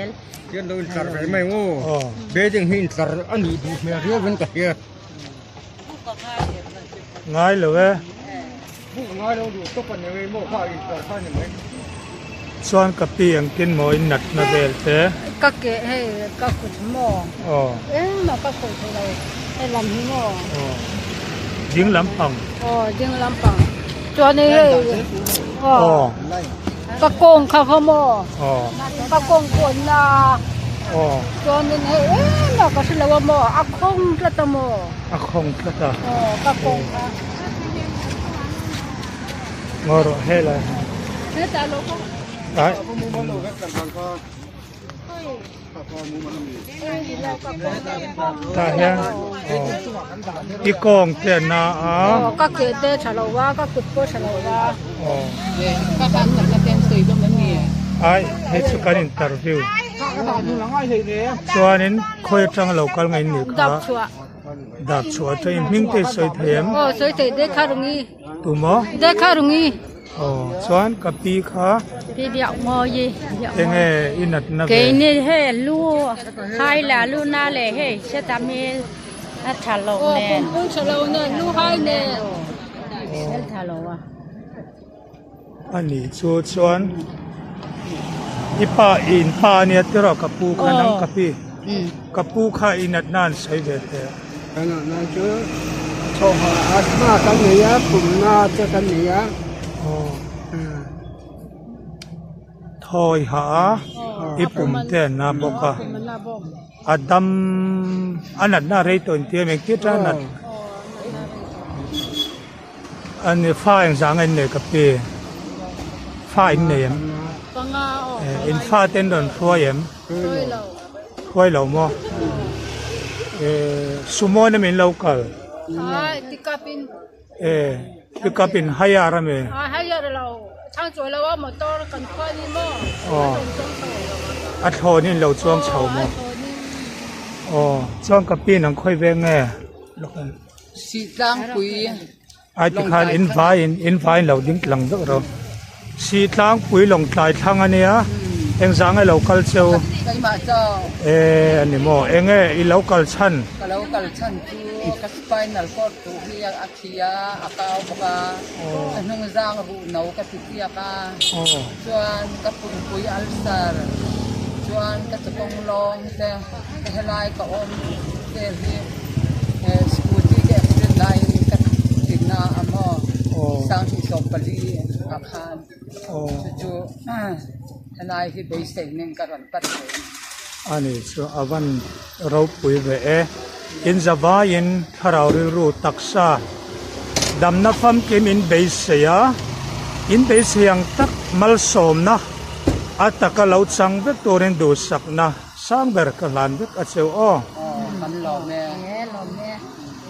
zel. Hian lo intlar ve mai ang aw. Building hi intlar a nih duh hmel riau in ka hria. Ngai lo e. Buk ngai lo duh tawp a ni mai maw kha intlar kha a ni mai. Chuan ka pi engtin maw in natna vel te. Ka ke hei ka kut maw. Aw. Engmah ka khawih thei lo hei lam hi maw. Aw. Ding lampang. Aw ding lampang. Chuan hei aw. Ka kawng kha kha maw? Ka kawng pawh an la a. Chuanin hei em a ka hre lo a maw? A khawng tlat a maw? A khawng tlat a. Aw ka kawng kha. Ngaw rawh helai. Hetah lo kawng. Ai. Tah hian i kawng te a na a. Aw ka ke te tha lo va ka kut pawh tha lo va. Aw. Ai hei chu kan interview. Chuanin khawi atanga lo kal ngaih ni kha. Dap chhuah. Dap chhuah atangin hming te i sawi thei em? Aw sawi thei Dekharungi. Tumaw? Dekharungi. Aw chuan ka pi kha. Pi biak mawi. Enge i natna ve? Keini hei lu hai la lu na le hei se tam hi a tha lo nen. Aw pumpui tha lo nen lu hai nen. Hel tha lo a. Ani chu chuan i pa in pa ania tiraw ka pu kha nang ka pi. Ka pu kha i natna an sawi ve teh a. Ka natna chu thawhah asthma kan nei a, pumna te kan nei a. Thawi hah a, i pum te an na bawk a. A dam a natna a rei tawh inti em engtir tan a nat. A ni fa engzah ang a innei ka pi? Fa innei em? In fa te an rawn hruai em? Hruai lo maw? Sumo in min lo kal? Pick up in hire a mi? A thlawn in lo chuang chho maw? Aw chuan ka pi nang khawi veng nge? Sihtlangpui Ai tikhan in vaiin in vaiin lo ding tlang vek rawh. Sihtlangpui lawngtlai thlang a nia engzah nge lo kal cheu? Keimah chau. E a ni maw enge i lo kal chhan? Ka lo kal chhan chu ka spinal cord tu hi a thi a a kau bawk a ka hnung zang ruh no ka ti fiak a chuan ka pumpui ulcer chuan ka chawkawng lawng te ka helai ka awm vel hi scooty ka accident laiin ka tina a maw 2014 ah khan chu chu helai hi beisei nen ka rawn pat ve a ni. A ni chu a van ropui ve e. In zavaiin thlarau rilru taksa damna famkim in beisei a, in beisei ang tak malsawmna a taka lo chang vek turin duhsakna sang ber ka hlan vek a cheu aw. Aw kan lawm e.